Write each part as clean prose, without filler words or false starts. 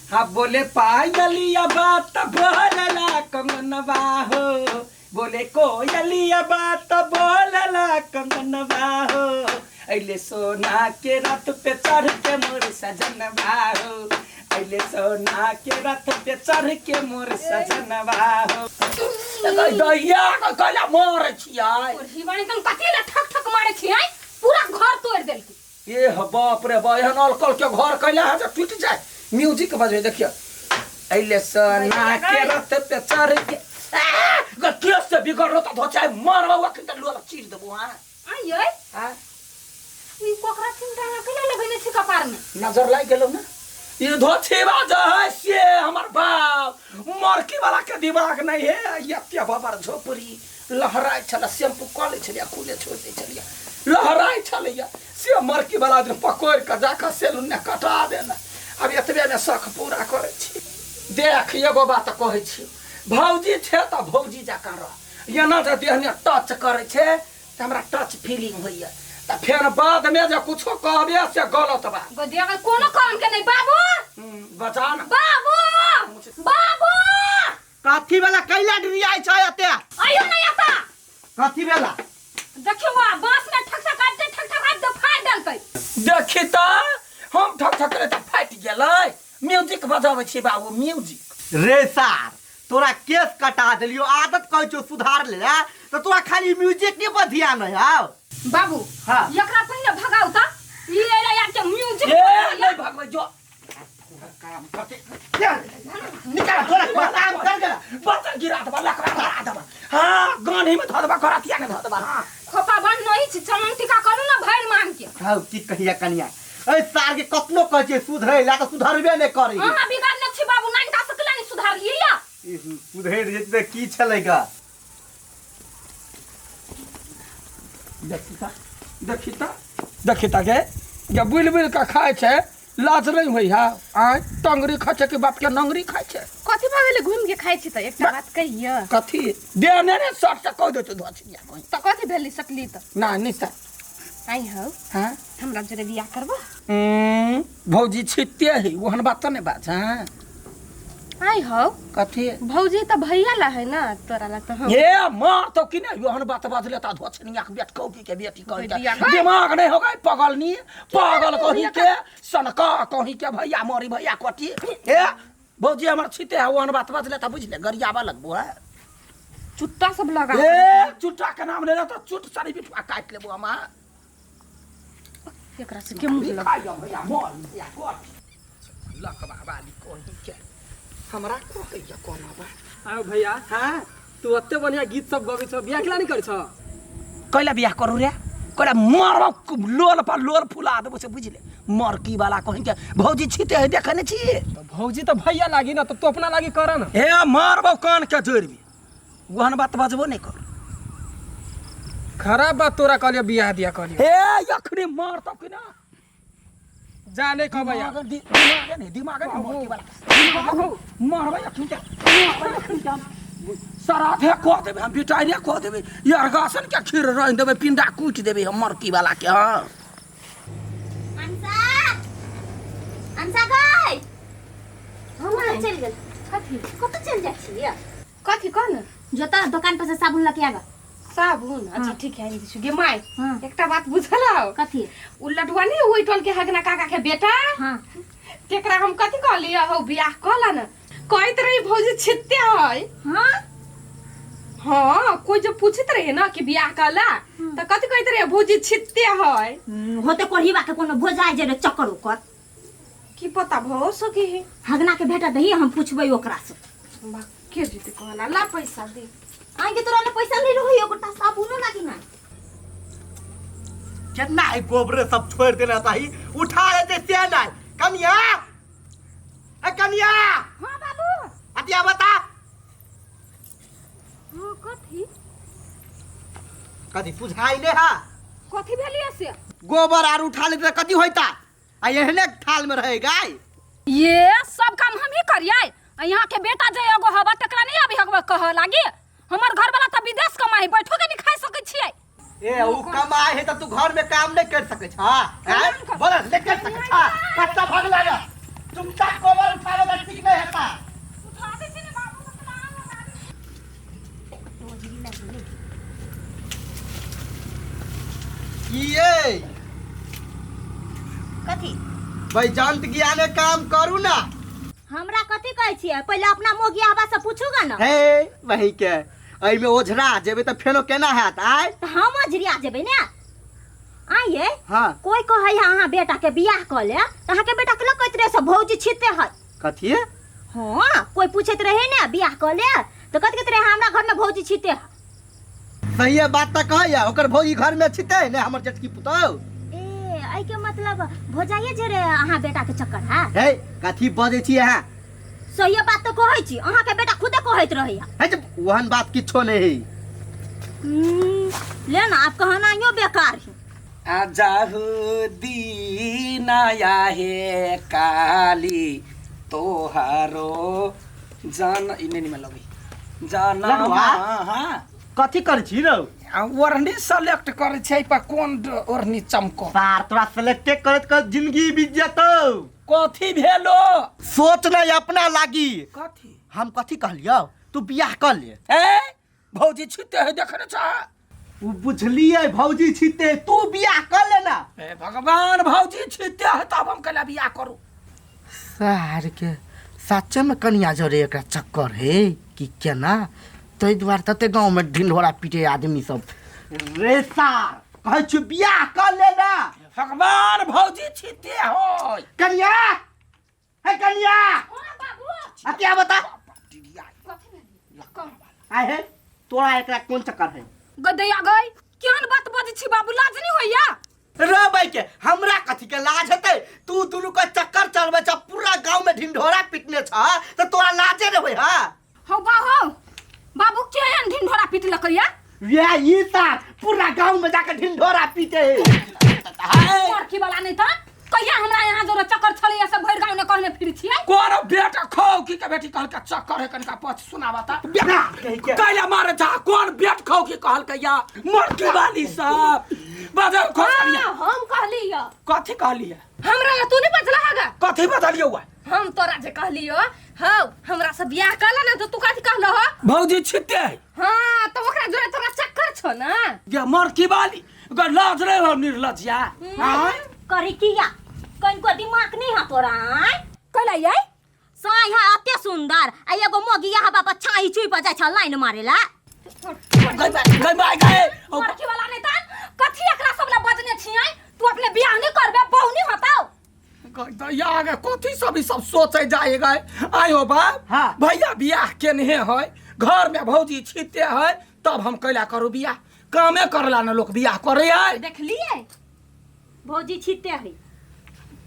हाँ बोले पायलिया बात बोलला कंगनवा हो, बोले कोयलिया बात बोलला कंगनवा हो, अइले सोना के रथ पे चढ़ के मोर सजनवा हो, अइले सोना के रथ पे चढ़ के मोर सजनवा हो। दैया कैला मारै छियै? कोढ़ी तुम कथी ले ठक ठक मारे छियै? पूरा घर तोड़ देलकी। ए ह बाप रे बा, एहन अलकल के घर कैला है जे टूटि जाए। म्यूजिक बजबै देखियो, अइले सोना के रथ पे चढ़ के गठिया से बिगड़ रहो तो धोचाय मारबा अखन त लोल चीर देबो। हां आइयै हां, ई कोकरा चिंता कैला लगेने छी कपार में? नजर लागि गेलौ ने। ई धोछेबा जे है से हमर बाप मरकी वाला के दिमाग नहीं है। एते बाबर झोपड़ी लहराइ छलै, शैम्पू कऽ लै छलियै, खुले छोड़ि दै छलियै, लहराइ छलैया। से मरकी वाला दिन पकड़ि कऽ जाकऽ सैलून कटा देने। आब एतबेमे शख पूरा करै छी। देख, एगो बात कहै छी, भौजी छै तऽ भौजी जकाँ रह। एना जे देहमे टच करै छै तऽ हमरा टच फीलिंग होइया, तऽ फेर बादमे जे कुछो कहबे से गलत बात। गदिया के कोनो काम के नहीं। बाबू, बचा न। बाबू, बाबू। कथी वाला कैला डिरियाइ छै एते? आइयो नहीं आता। कथी वाला? देखियो वा बांस में ठक ठक आबि ठक ठक आबि फाड़ देलकै। देखी तऽ हम ठक ठक करे तऽ फाटि गेलै। म्यूजिक बजाबै छी बाबू, म्यूजिक। रे सार, तोरा केस कटा देलियो, आदत कहै छौ सुधार ले, तऽ तोरा खाली म्यूजिक के पर ध्यान है। आउ बाबू। हाँ। एकरा पहिने भगाउ तऽ ई एला यार के म्यूजिक। ए नहीं भगबै, जो काम करते निकाल, तोरा काम कर गेला। बच्चा गिरा देबा, लकड़ा गिरा देबा। हाँ, गानी में धऽ देबा, करतिया ने धऽ देबा। हाँ, खोपा बंद नहीं छी, चमन टीका करू ना भरि मांग के। हौ की कहिया कनिया, एहि सार के कतनो कहै छियै सुधरै ला तऽ सुधरबे नहि करै। अहाँ बिगाड़ने छी बाबू, नानिका से केला नहीं सुधारलियै या? सुधरि जेतै तऽ की छलै गा? देखी तऽ, देखी तऽ, देखी तऽ गे, जे बुलि बुलि कऽ खाइ छै, लाज नहि होइ है? आँय, टंगरी खाइ छै कि बाप के नंगरी खाइ छै? कथी भऽ गेलै घुमि के खाइ छी तऽ? एकटा बात कहिय। कथी? दे ने रे, सट से कहि देतौ धोछिया कहीं। तऽ कथी भेलै सकली तऽ? ना नहि सर। आइ हौ। हाँ। हमरा जोरे बियाह करबो? भौजी छिते है, ओहन बात तऽ नहि बाज। हाँ। आइ हौ। कथी? भौजी तऽ भैया ला है ना, तोरा ला तऽ हम। हे मार तो कि नहीं ओहन बात बाजले त धोछनिया के बेट कौकी के बेटी कही के बियाह कर। दिमाग नहीं हो गई पगल नी पागल कही के सनका कही के भैया मरी भैया कटी। हे भौजी हमर छिते है, ओहन बात बाजले त बुझले गरियाबा लगबो है। चुट्टा सब लगा। ए चुट्टा के नाम लेला त चुट सारी बिठुआ काट लेबो हम। एकरा से के मुंह लग खाइ भैया मर भैया कट लकबा वाली कही के हमरा कहैया कोना बा। आयो भैया। हाँ। तू ओते बढ़िया गीत सब गबै छ, बियाह केला नहीं कर छ? कैला बियाह करू रे? कैला मरब, लोल पर लोल फुला देबो से बुझले। मरकी वाला कहीं के भौजी छिते है, देखे नहीं छी? तो भौजी तो भैया लागी ना, तो तू अपना लागी कर ना। हे मारबो कान के जोड़बी, ओहन बात बजबो नहीं कर। खराब बात तोरा कहलियो बियाह दिया कहलियो। हे अखनी मार तो कि ना जा नहीं कहबै यार। दिमाग नहीं, दिमाग नहीं मरकी वाला मारबै अखनी के, मारबै अखनी के। श्राद्धे कऽ देबै हम, बिटाइरे कऽ देबै, यरगासन के खीर रान्हि देबै, पिंडा कुटि देबै हम मरकी वाला के। हाँ। अंसा, अंसा गई हम चल गेल। कथी? कतऽ चल जाइ छी? कथी कह न। जोता दोकान पर से साबुन लऽ के आगा। साबुन? अच्छा ठीक है, आनि दै छी। गे माय। हाँ। एकटा बात बुझल हौ? कथी? उ लडुआ नहीं ओहि टोल के हगना काका के बेटा? हाँ। तेकरा हम कथी कहलियै हौ, बियाह कऽ ला न, कहैत रही भौजी छित्ते है। हाँ। हाँ, कोई जब पूछैत रहे ना कि बियाह कला तऽ कथी कहैत रहे, भौजी छित्ते है। होते कोढ़ीबा के कोनो भोजा जे चक्कर ओकर की पता भऽ सके है। हगना के भेटा दही, हम पूछबै ओकरा से। बा, के जीते कहला? ला पैसा दे। आगे तोरा ने पैसा नहीं रही, एगोटा साबुनो लागी ना। केतना है गोबरे सब छोड़ देना चाही, उठा लेते से नहीं। कनिया, ए कनिया। हाँ बाबू। अतिया बता। हाँ कथी? कथी बुझाई ने हा? कथी भेलियै से? गोबर आर उठा लेते कथी होइता, आ एहने थाल में रहे गाय। ये सब काम हम ही करियै? आ यहाँ के बेटा जे एगो हवा तकरा नहीं अभी हगवा कह लागी। हमर घर वाला तऽ विदेश कमाई, बैठो के नहीं खाइ सकै छियै। ए उ कमाए है त तू घर में काम नहीं कर सके छा? हैं, बोल नहीं कर सके छा? कत्ता भाग लागा तुम तक गोबर उठावे ला कथी भाई जंत ज्ञाने काम करू ना। हमरा कथी कहै छियै? पहिले अपना मोगिया हवा से पूछूगा ना। हे वही के एहिमे ओझरा जेबै तऽ फेनो केना हैत आय? तऽ हम ओझरिया जेबै ने। आइए हाँ। कोई कहै है अहाँ बेटा के बियाह कऽ ले तऽ अहाँके बेटा के कहैत रहे सब भौजी छिते है। कथी? हाँ कोई पूछैत रहे ने बियाह कऽ ले तऽ कथी कहैत रहे हमरा घर में भौजी छिते है। सही बात तऽ कहैया, ओकर भौजी घर में छिते ने हमर जेठकी पुतहु। ए एहि के मतलब भौजाइए जे रे अहाँ बेटा के चक्कर है। हे कथी बजै छी अहाँ? सही बात तऽ कहै छी, अहाँ के बेटा खुदे कहैत रहैया। हे जे ओहन बात किछो नहि है। ले ना आप कहना यो बेकार है। आ जाहु दीना हे काली तोहारो जान इने नि लगी जाना। लडुआ? हाँ कथी करै छी रौ? आ ओढ़नी सेलेक्ट करै छै पर कोन ओढ़नी चमको। बार तोरा सेलेक्टे करैत करैत जिंदगी बीत जेतौ। कथी भेलो? सोच नहीं अपना लागी। कथी? हम कथी कहलियौ, तू बियाह कर ले। ए भौजी छिते है देखने छा? उ बुझलियै भौजी छिते, तू बियाह कर ले ना। ए भगवान भौजी छिते है तब हम कला बियाह करू। सार के सच्चे में कनिया जरे एकरा चक्कर है कि केना, तै दुआरे तते गांव में ढिंढोरा पीटे आदमी सब। रे सार कहै छी बियाह कर ले ना। भगवान भौजी छिते हो। कनिया हे कनिया आ क्या बता आए हे तोरा एकरा कोन चक्कर है? गदैया गई केहन बात बजै छी बाबू, लाज नहीं होइया? रे भाई के हमरा कथी के लाज हेतै? तू दुनू के चक्कर चलबै छ, पूरा गांव में ढिंढोरा पीटने छ त तोरा लाजे ने होय। हां हौ बा हौ बाबू केहन ढिंढोरा पीटलकैया? ये ई सार पूरा गांव में जाके ढिंढोरा पीटे है। लड़की वाला नहीं था कहिया हमरा यहाँ जोरे चक्कर छलैया सब भरि गांव ने कहने फिर छियै। कोन बेटा खौ की के बेटी कहलका चक्कर है कनका पछ सुनावा ता। कैला मारे जा कोन बेट खौ की कहलका या मरकी वाली सब बाजार खोसलिया। हम कहलियो। कथी कहलिया? हमरा ला तू नहीं बजला हगा। कथी बजलियो हुआ? हम तोरा जे कहलियो हौ हमरा से बियाह कर ना तो तू कथी कहलो हो? भौजी छिते है। हां तो ओकरा जोरे तोरा चक्कर छो ना। ये मरकी वाली ग लाज रे हो निर्लज्जिया। हां करी किया कनको दिमाग नहीं है तोरा? आय कहला ये साई है अते सुंदर आ एगो मोगिया हा बाबा छाई चुई पर जाय छ लाइन मारेला। गई गई बाय गए मरकी वाला नहीं ता कथी एकरा सब ला बजने छियै? तू अपने बियाह नहीं करबे बहु नहीं होताओ। गई गे कथी सब ई सब सोचे जाए गए। आयो बाप। हाँ। भैया बियाह केने है, घर में भौजी छिते है तब हम कैला करू बियाह? कामे करला न लोग बियाह करे है। देखलिए भौजी छिते है।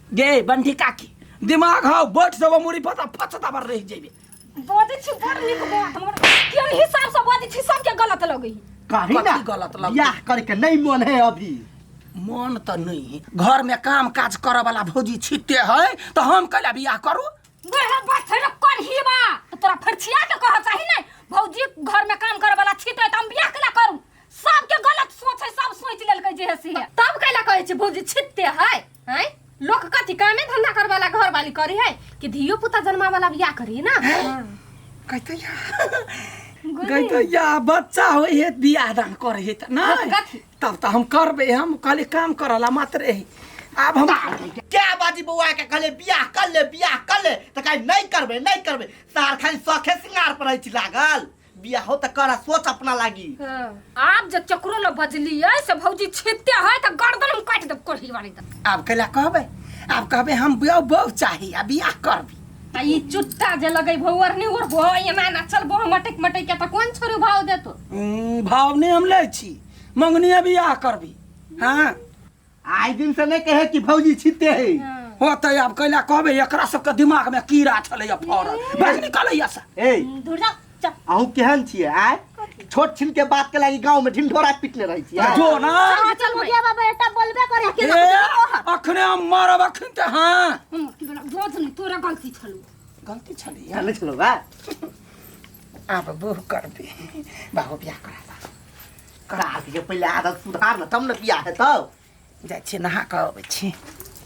गे बंठी काकी दिमाग हौ बैठ जब मुड़ी पता फचता पर रह जेबे। बजै छी बड़ नीक बात, हमर केहन हिसाब से बजै छी सबके गलत लगै। कही ना कथी गलत लगै? बियाह करके नहीं मन है अभी। मन त नहीं, घर में काम काज करे वाला भौजी छिते है तो हम कैला बियाह करू? गए बैठ रे करहीबा तोरा फरछिया के कह चाही नै भौजी घर में काम करे वाला छिते त हम बियाह कैला करू? सबके गलत सोच है, सब सोच लेलकै जे है से है। तब कैला कहै छी भौजी छिते है? हैं लोक कथी कामे धंधा करे वाला घर वाली करी है कि धियो पुता जन्मा वाला बियाह करी ना? कहते या कहते या बच्चा होय है बियाह दान करे है त नहीं तब त हम करबे। हम खाली काम करला मात्र है। अब हम क्या बाजी बउआ के कहले बियाह कर ले बियाह कर ले त कहे नहीं करबे नहीं करबे। सार खाली शौखे सिंगार पर रहै छी लागल। बियाह हो त करा सोच अपना लागी। आप जे चक्रो ल बजलियै से भौजी छिते है त गर्दन हम काटि देब कोढ़ी वाली त। आब कैला कहबे? आब कहबे हम बियाह बहु चाही आ बियाह करबी। आ ई चुट्टा जे लगै भौअर नि उर भौ एना ना चल भौ मटक मटक के त कोन छोरू भाव देतो? भाव नहीं हम लै छी, मंगनी बियाह करबी। हां आइ दिन से नहीं कहे कि भौजी छिते है। हो त आब कैला कहबे? एकरा सबके दिमाग में कीड़ा छलैया फड़ल बस निकलैया से। ए दूर जाओ चल। अहूँ केहन छियै आय? छोट छिन के बात के लागी गांव में ढिंढोरा पीटने रहै छियै। जो ना चल मोगिया बाबा एटा बोलबे करे के ए अखने हम मारब अखन त। हां हम की बना रोज नहीं तोरा गलती छलू। गलती छली चले छलो बा। आब बहु करबे बाबू बियाह करा करा दिए पहिले आदत सुधार न तब न बियाह हेतौ। जाइ छी नहा कऽ अबै छी।